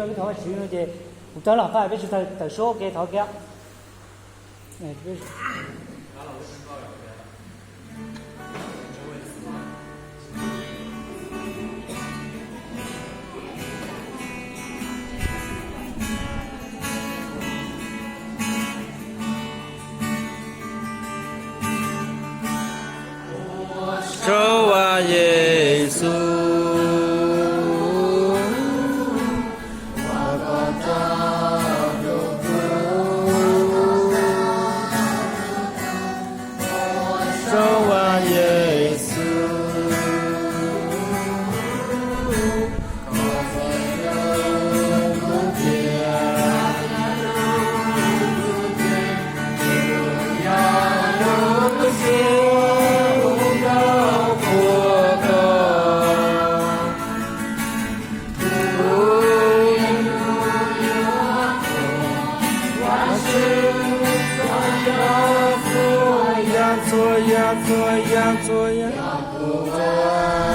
Thov Vajtswv no ces kuv coj los qab peb sib tawm suab ua ke thov kiag. Rau Yexus, rau Yexus. Txhua yam, txhua yam, txhua yam, txhua yam.